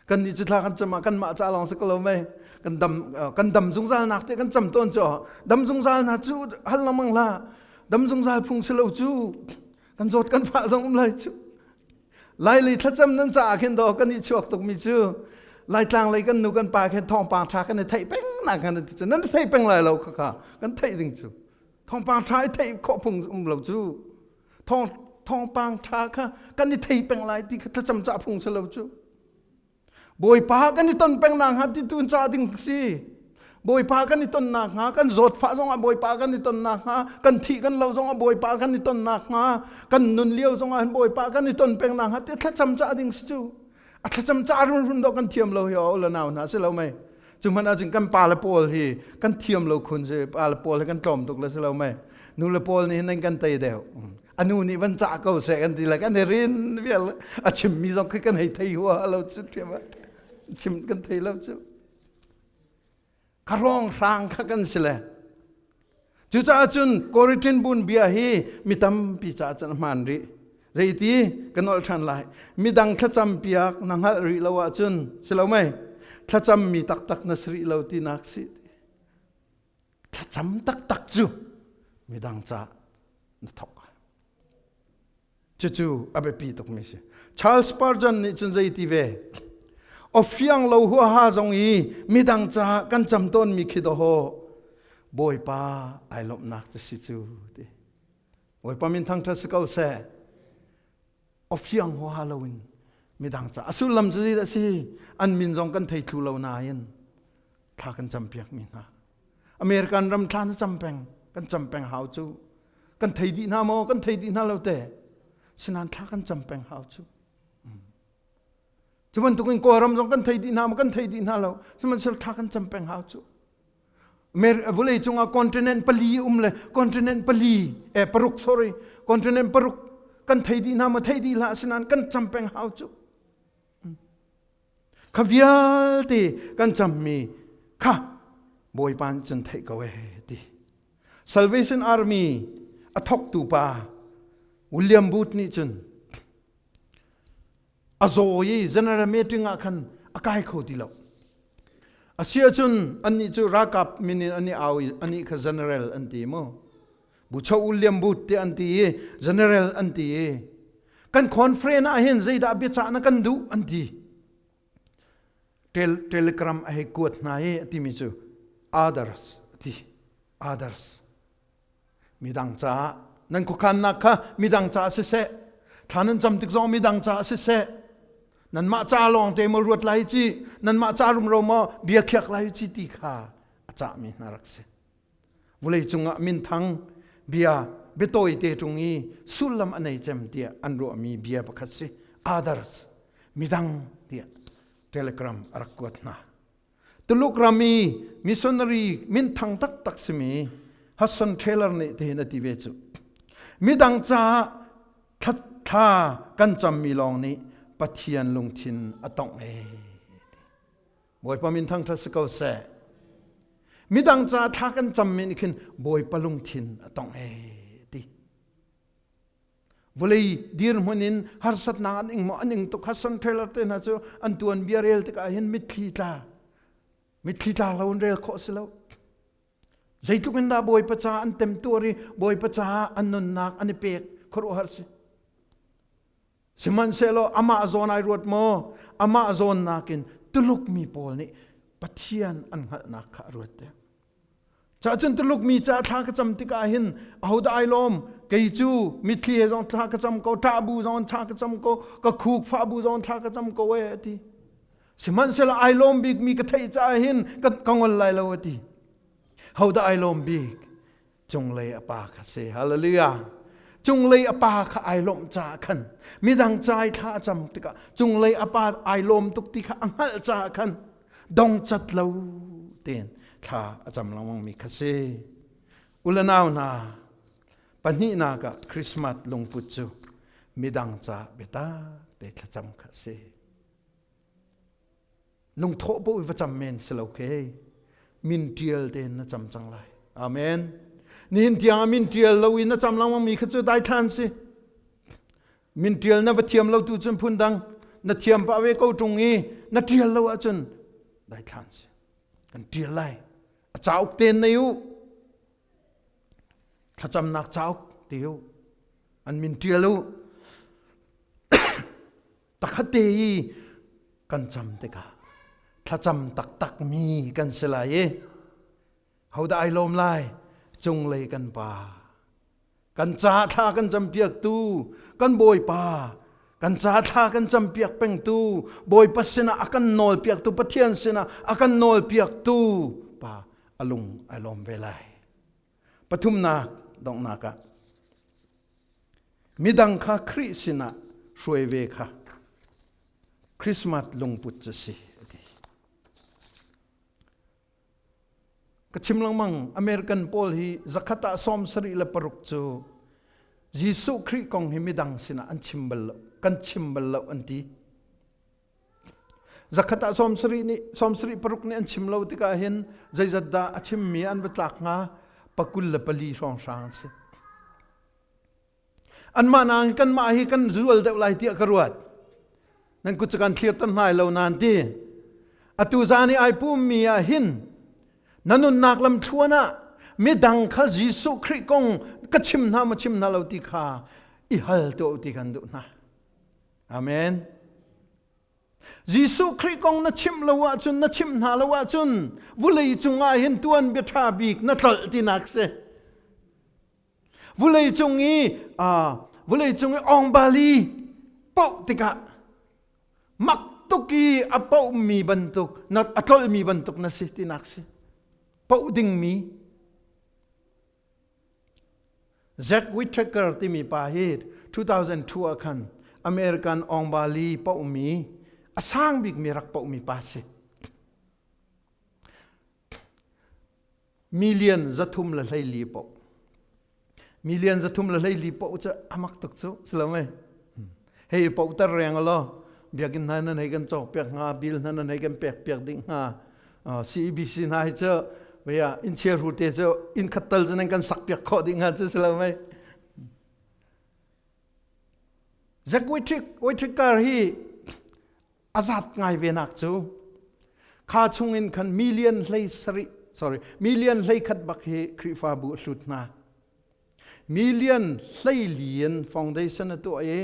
Speaker 1: Kan nih cu thla kan cam ah kanmah ca lawng si ko lo mei. Kan dam kan dam zungzal nak te kan cam tawn cu dam zungzal na cu hal lengmang la dam zungzal phung si lo cu kan zawt kan fah zong um lai cu Lailei thlacam nan caah khin daw kan i chuak tukmi cu Laitlang lei kan nu kan pa khin thawngpang ṭha kan i theih peng nak kan ti cu nan thei peng lai lo khakha kan theih ding cu thawngpang ṭha i theih khawh phung um lo cu thawng thawngpang ṭha kha kan i thei peng lai ti kha thlacam cah phung si lo cu Bawipa kan i ton peng nakhnga ti tu ca ding si. Bawipa kan i ton nakhnga, kan zawtfah zongah Bawipa kan i ton nakhnga, kan thih kan lo zongah Bawipa kan i ton nakhnga, kan nun lio zongah Bawipa kan i ton peng nakhnga ti thlacam ca ding si cu. A thlacam ca runrun dawh kan thiam lo hi o la nau hna si lo mei. Cu hmanh ahcun kan pa le pawl hi kan thiam lo khun si, pa le pawl hi kan tlawm tuk le si lo mei. Nu le pawl nih hin nan kan tei deuh. Anu nih van cah ko seh kan ti le kan i rin vial a chimmi zong khi kan hei thei hua lo cu ṭhiam chim kan thei lo cu kha hrang kha kan si le cucaah cun Koritin bun bia hi mi tampi caah cun a hmaan rih zeiti ka nolh ṭhan lai midang thlacam piak na hngalh rih lo ahcun si lo mei thlacam mi taktak na si rih lo tinak si thlacam taktak cu midang ca na thawk cucu a biapi tukmi si Charles Spurgeon nih cun zei ti ve ofiang lo huaha zong i midang caah kan cam tawnmi khi dawhaw Bawipa ai lawmhnak cu si cu ti Bawipa min thangṭhat si ko seh ofiang huaha loin midang ca a sullam cu zeidah si an min zong kan thei thlu lo nain thla kan campiak mi hna American ram thla na cam peng kan cam peng hau cu kan thei dih hna maw kan thei dih hna lo te sinan thla kan cam peng hau cu cu bantukin Kawlram zong kan thei dih hna maw kan thei dih hna lo sihmanhsehlaw thla kan cam peng hau cu vawlei cungah continent pali um le continent pali eh paruk sorry continent paruk kan thei dih hna maw thei dih hlah sinan kan cam peng hau cu Kha vialte kan cammi kha Bawipa nih cun theih ko ee ti. Salvation Army a thawktu pa William Booth nih cun a zaw i general meeting ah khan a kai kho ti lo. Asiahcun annih cu ralkap min in an i au i anih kha general an ti mu. Bucho William Booth ti an ti i general an ti i kan conference ah hin zeidah biacah na kan duh an ti Tel telegram a hei kuat hna i a timi cu others a ti others midang caah nan khuakhannak kha midang caah siseh thla nan cam tik zong midang caah siseh nanmah ca lawng te maw ruat lai ci nanmah ca rumro maw bia khiak lai ci ti kha a cahmi hna rak si Vawlei cungah minthang bia biatawi te ṭung i sullam a nei cem tiah an ruahmi bia pakhat si. Others, midang tiah telegram a rak kuat hna. Tuluk ram i missionary minthang taktak simi Hudson Taylor nih tihin a ti ve cu. Midang caah thla kan cammi lawng nih Pathian lungthin a tongh ee. Bawipa min thangṭhat si ko seh. Midang ca thla kan cammi nih khin Bawipa lungthin a tongh ee ti. Vawlei dirhmun in harsatnak an ing maw an ing tuk Hudson Taylor te hna cu an tuan bia rel tikah hin mitthli tla mitthli tla lo in rel khawh si lo. Zeitluk in dah Bawipa ca an temtuar i Bawipa caah an nunnak an i pek khuaruahhar si. Sihmanhsehlaw amah zawn ai ruat maw? Amah zawn nakin Tuluk mi pawl nih Pathian an hngalhnak kha a ruat deuh. Cahcun Tuluk mi caah thla ka cam tikah hin ahodah ai lawm? Kei cu mitthli he zong thla ka cam ko, ṭah bu zong thla ka cam ko, ka khuk fah bu zong thla ka cam ko ee a ti. Sihmanhsehlaw ai lawm bikmi ka theih caah hin ka, ka ngol lai lo a ti. Hodah ai lawm bik? Cunglei a pa kha si. Hallelujah. Cunglei a pa kha ai lawmh caah khan midang ca i thla a cam tikah cunglei a pa ai lawm tuk ti kha a hngalh caah khan dongcat lo tein thla a cam lengmang mi kha si. Ulanau hna, Pahnihnak ah Christmas lungput cu midang ca biatak te thlacam kha a si. Lungthawh paoh i va cam men si lo ke. Min ṭial tein na cam cang lai. Amen. Nihin tiang ah min ṭial lo in na cam lengmang mi kha cu daithlan si. Min ṭial na va thiam lo tu cun phun dang na thiam pah ve ko ṭung i na ṭial lo ahcun daithlan si. Kan ṭial lai. A cauk tein nei u. Thlacamnak cauk ti u. An min ṭial u. Takhat te i kan cam tikah thlacam taktak mi kan si lai i hodah ai lawm lai? Cunglei kan Pa. Kan ca thla kan campiaktu kan Bawipa kan ca thla kan campiak pengtu Bawipa sinah a kan nawlpiaktu Pathian sinah a kan nawlpiaktu pa a lung ai lawm ve lai. Pathumnak donghnak ah midang kha Khrih sinah hruai ve kha Christmas lungput cu si a ti. Ka chim lengmang American pawl hi zakhat ah 76 cu Jesuh Khrih kong hi midang sinah an chim bal lo, kan chim bal lo an ti. Zakhat ah 70 nih 76 nih an chim lo tikah hin zeizat dah a chimmi an va tlak hnga 24 hrawnghrang an si. Anmah nakin kanmah hi kan zual deuh lai tiah ka ruat. Nan kut cu kan thlir tan hnai lo nan ti. Atu zan i ai pummi ah hin na nunnak lamthluan ah midang kha Jesuh Khrih kong ka chim hna maw chim hna lo ti kha i hal tuah ti kan duh hna. Amen. Jesuh Khrih kong na chimh lo ahcun na chimh hna lo ahcun vulei cungah hin tuan bia ṭha bik na tlolh tinak si. Vulei cung i vulei cung i ongbali poh tikah mak tuk i a pohmi bantuk na a tlolhmi bantuk na si tinak si. Poh dingmi Jack Whittaker timi pa hi 2002 ah khan American ongbali pohmi a sang bikmi rak pohmi pa si. Million 314 poh. Million 314 poh cu amak tuk cu si lo mei? Hei poh ter reng lo biakinn hna nan hei kan cawk piak hnga bil hna nan hei kan pek piak ding hnga CEBC hna hi cu vei inn chia ru te cu inn khat tal cu nan kan sak piak khawh ding hnga cu si lo mei? Zack Whittaker hi a zat ngai ve nak cu kha chungin khan million hlei sarih sorry million hlei khat bak hi Khrihfabu a hlut hna million hlei li in foundation a tuah i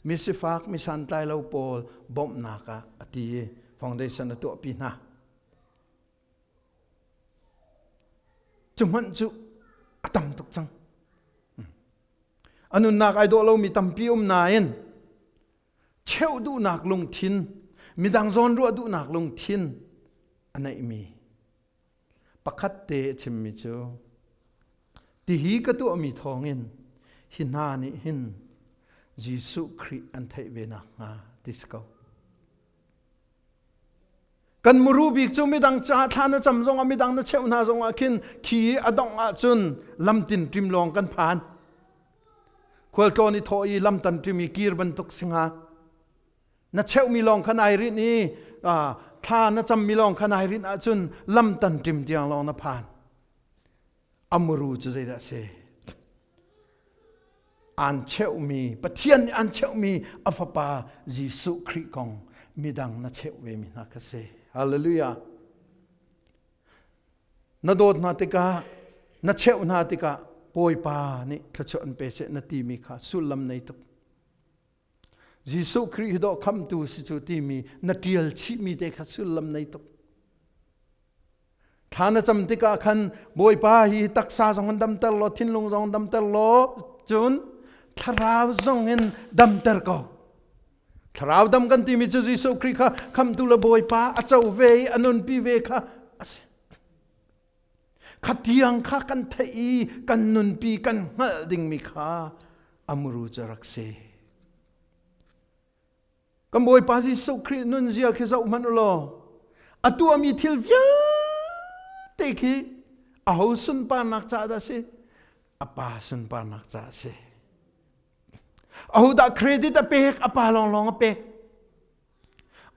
Speaker 1: misifak misantlai lo pawl bawmhnak ah a ti i foundation a tuahpi hna cu hmanh cu a tam tuk cang a nunnak ai dawh lomi tampi um nain cheuh duhnak lungthin midang zawnruah duhnak lungthin a neihmi pakhat te a chimmi cu tihi ka tuahmi thawngin hi hna nih hin Jesuh Khrih an theih ve nakhnga ti si ko. Kan muru bik cu midang caah thla na cam zongah midang na cheuh hna zongah khin khi a dongh ahcun lamtin ṭim lawng kan phan. Khualtlawn i thawh i lamtan ṭim i kir bantuk si hnga. Na cheuhmi lawng kha nai rinh i thla na cammi lawng kha nai rinh ahcun lamtan ṭim tiang lawng na phan. A muru cu zeidah a si? Aan cheuhmi, Pathian nih aan cheuhmi a fapa Jesuh Khrih kong midang na cheuh vemi hna kha si. Hallelujah. Na dawt hna tikah, na cheuh hna tikah Bawipa nih thluachuah an pe seh na timi kha sullam nei tuk. Jesuh Khrih hi dawh khamtu si cu timi na ṭial chihmi te kha sullam nei tuk. Thla na cam tikah khan Bawipa hi taksa zong in damter law thinlung zong damter law cun thlarau zong in damter ko. Thlarau dam kan timi cu Jesuh Khrih kha khamtu le Bawipa a co ve i a nunpi ve kha a si. Kha tiang kha kan theih i kan nunpi kan hngalh dingmi kha a muru cu rak si. Kan Bawipa Jesuh Khrih nunzia khi zoh hmanh u law a tuahmi thil vialte khi aho sunparnak caah dah si? A pa sunparnak ca a si. Ahodah credit a pek? A pa lawnglawng a pek.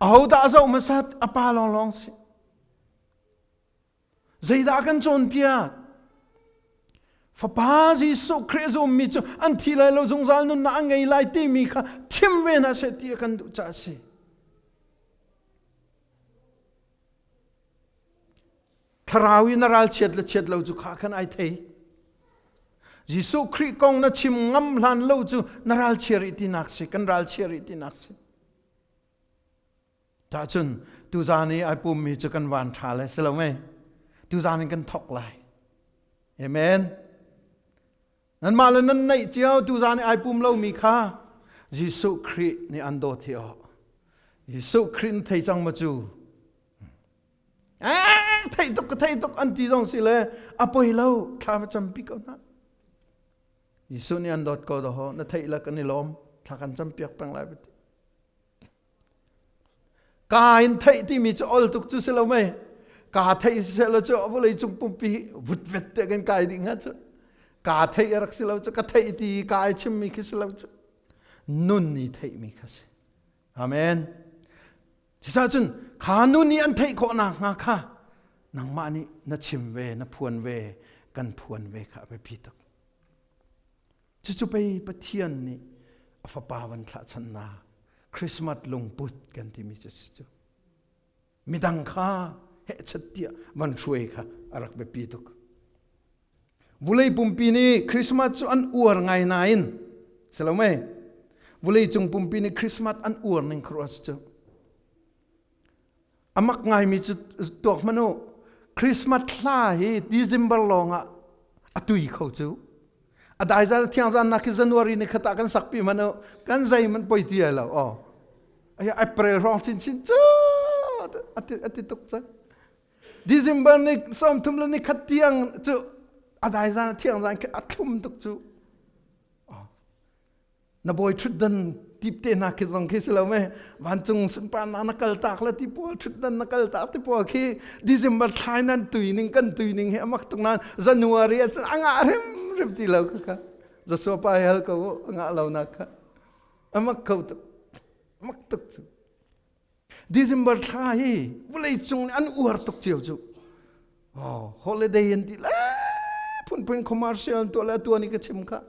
Speaker 1: Ahodah a zoh hmasat? A pa lawnglawng si. Zeidah kan cawnpiak? Fapa Jesuh Khrih zummi cu an thi lai lo zungzal nunnak an ngei lai timi kha chim ve hna seh ti a kan duh caah a si. Thlarau i na ralchiat le chiat lo cu kha khan ai thei. Jesuh Khrih kong na chim ngam hlan lo cu na ralchia rih tinak si, kan ralchia rih tinak si. Tahcun tuzaan i ai pummi cu kan van ṭha le si lo mei? Tuzaan in kan thawk lai. Amen. Nanmah le nan neih cio tuzaan i ai pum lomi kha Jesuh Khrih nih an dawt hi aw. Jesuh Khrih na thei cang ma cu? Eh, thei tuk ka thei tuk an ti zong si le a poi lo thla va campi ko hna. Jesuh nih an dawt ko daw na theih le kan i lawm thla kan campiak peng lai ti. Ka in theih timi cu ol tuk cu si lo mei. Ka theih si lo cu vawlei cung pumpi vutvet te kan kai dih hnga cu. Ka theih a rak si lo cu ka theih ti ka ai chimmi khi si lo cu. Nun i theihmi kha si. Amen. Cucaah cun kha nu nih an theih khawh nakhnga kha nangmah nih na chim ve, na phuan ve, kan phuan ve kha a biapi tuk. Cucu pei Pathian nih a fapa van thlahchannak Christmas lungput kan timi cu si cu. Midang kha hehchat tiah van hruai kha a rak biapi tuk. Vulei pumpi nih Christmas cu an uar ngai nain si lo mei? Vulei cung pumpi nih Christmas an uar ning khuaruah si cu. A mak ngaimi cu tuak hmanh u. Christmas hla hi December lawng ah a tui kho cu. A daizal thiangzan nak hi January ni khat ah kan sakpi hmanh u. Kan zei man poi ti ai lo. Oh. Aya April hrawng chinchin cu ati ati tuk cang. December ni 30 le ni khat tiang cu a daizan thiangzan khi a thlum tuk cu. Na bawi ṭhutdan tip te hna khi zong khi si lo me vancung sunparnak na kal tak le ti pawl ṭhutdan na kal tak ti pawl khi December thlai nan tui ning kan tui ning hi amak tuk nan January ah cun a ngah hrimhrim ti lo kha kha Joshua pa hal ko a ngah lo nak kha amak kho tuk amak tuk cu December thla hi vawlei cung nih an uar tuk cio cu oh holiday an ti le phunphun commercial an tuah le tuan i ka chim kha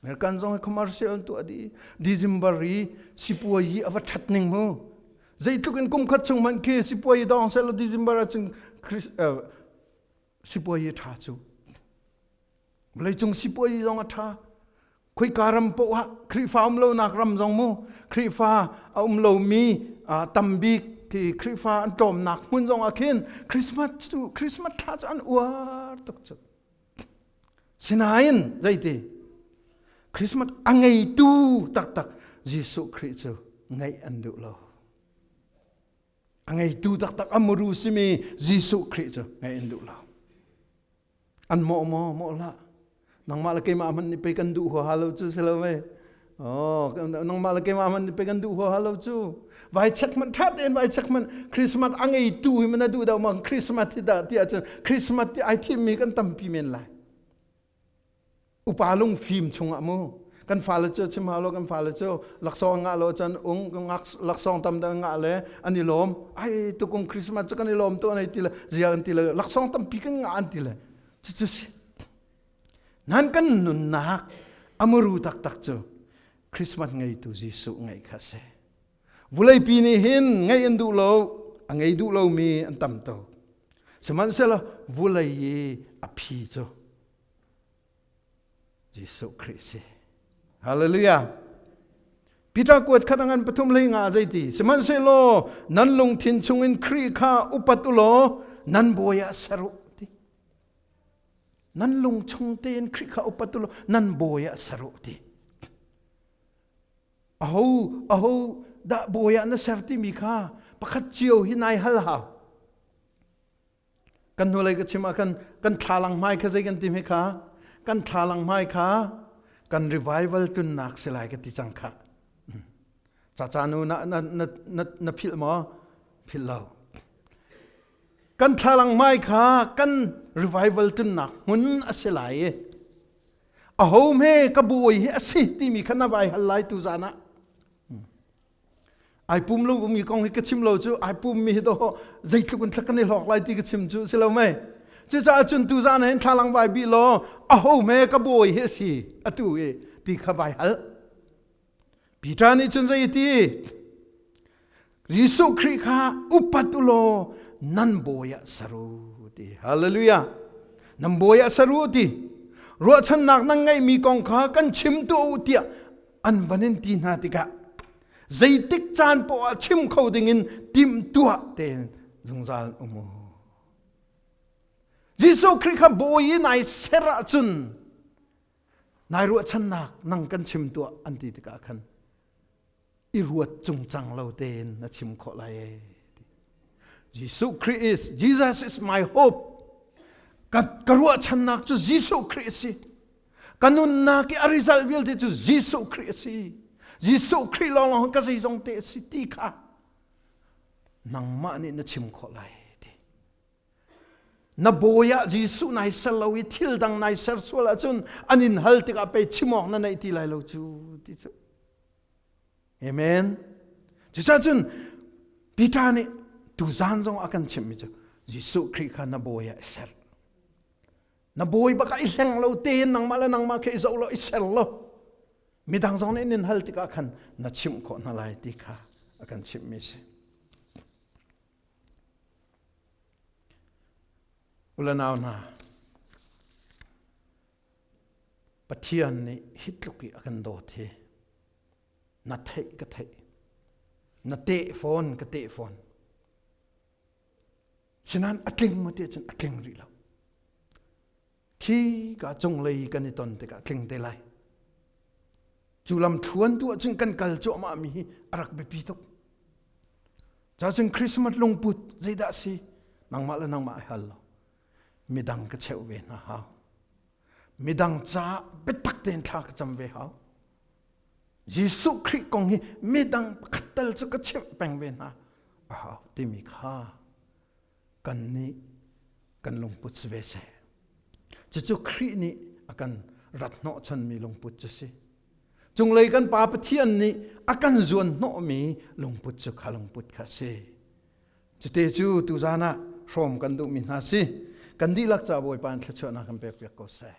Speaker 1: American zong hi commercial an tuah dih. December i sipuai i a va ṭhat ning mu. Zeitluk in kum khat chung hmanh khi sipuai dong seh law December ahcun sipuai i ṭha cu. Vawleicung sipuai zong a ṭha. Khoika ram paoh ah Khrihfa um lonak ram zong mu Khrihfa a um lomi tambik khi Khrihfa an tlawmnak hmun zong ah khin Christmas cu Christmas thla cu an uar tuk cu. Sinain zeiti Christmas a ngeitu taktak Jesuh Khrih cu ngeih an duh lo. A ngeitu taktak a muru simi Jesuh Khrih cu ngeih an duh lo. An mawh maw? Mawh hlah. Nangmah le keimah hmanh nih pei kan duh huaha lo cu si lo mei. Oh, nangmah le keimah hmanh nih pei kan duh huaha lo cu. Vai check hmanh ṭha tein vai check hmanh Christmas a ngeitu hi mana duh deuh ma Christmas hi dah ti ahcun Christmas ti ai thimmi kan tampi men lai. Upa lungfim chungah mu kan fale cu chim hau lo kan fale cu laksawng ngah lo cun ung laksawng tam deuh ngah le an i lawm ai tukum Christmas cu kan i lawm tu an ti le zia an ti le laksawng tampi kan ngah an ti le cucu si nan kan nunnak amuru taktak cu Christmas ngeitu Jesuh ngeih kha si Vuleipi nih hin ngeih an duh lo, a ngei duh lomi an tam tuk. Sihmanhsehlaw vulei i a phi cu Jesuh Khrih si. Hallelujah. Peter kuat khat ngan pathum hlei nga zeiti sihmanhsehlaw nan lungthin chungin Khrih kha upat u law nan bawi ah ser u ti. Nan lung chung tein Khrih kha upat u law nan bawi ah ser u ti. Aho aho dah bawi ah na ser timi kha pakhat cio hi nai hal hau. Kan hnulei ka chim ah khan kan thlalang hmai kha zei kan ti hme kha kan thlalang hmai kha kan revival tunnak si lai ka ti cang kha. Ca ca nu na na na na na philh maw? Philh lo. Kan thlalang hmai kha kan revival tunnak hmun a si lai i. Aho hme ka bawi hi a si timi kha na vai hal lai tu zan ah. Ai pum lo mi kong hi ka chim lo cu ai pum mi hi do zeitluk in thla kan i hlawk lai ti ka chim cu si lo mei. Cucaah cun tu zan hin thlalang vai bi law aho hme ka bawi hi a si atu i ti kha vai hal. Peter nih cun zei ti Jesuh Khrih kha upat u law nan bawi ah saru ti. Hallelujah. Nan bawi ah saru ti. Ruahchannak nan ngeihmi kong kha kan chim tuah u tiah an van in ti hna tikah zeitik caan poah ah chim kho dingin timhtuah tein zungzal um u. Jesuh Khrih kha bawi in ai ser ahcun nai ruahchannak nang kan chim tuah an ti tikah khan i ruat cungcang lo tein na chim khawh lai ee. Jesuh Khrih is Jesus is my hope. Ka, ka ruahchannak cu Jesuh Khrih a si. Ka nunnak i a result vialte cu Jesuh Khrih a si. Jesuh Khrih lawnglawng ka zeizong te a si ti kha nangmah nih na chim khawh lai ti. Na bawi ah Jesuh nai ser lo i thil dang nai ser sual ahcun an in hal tikah pei chim awk na neih ti lai lo cu ti cu. Amen. Cucaah cun Peter nih tuzaan zong a kan chimhmi cu Jesuh Khrih kha na bawi ah i ser. Na bawi bak ah i hleng lo tein nangmah le nangmah kha i zoh lo i ser lo. Midang zong nih nin hal tikah khan na chimh khawh hna lai ti kha a kan chimhmi si. Ulanau hna, Pathian nih hi tluk i a kan dawt hi na theih ka theih na teh fawn ka teh fawn sinan a tling maw ti cun a tling rih lo khi ka cunglei kan i ton tikah tling te lai cu lam thluan tu ahcun kan kal cuahmah mi hi a rak biapi tuk cacun Christmas lungput zeidah si nangmah le nangmah i hal lo midang ka cheuh ve hna hau midang caah biatak tein thla ka cam ve hau Jesuh Khrih kong hi midang pakhat tal cu ka chimh peng ve hna a hau timi kha kan nih kan lungput si ve seh cucu Khrih nih a kan rat hnawhchanmi lungput cu si cunglei kan pa Pathian nih a kan zuan hnawhmi lungput cu kha lungput kha si Cute cu tuzaan ah hrawm kan duhmi hna si. Kan dihlak ca Bawipa in thluachuahnak kan pek piak ko seh.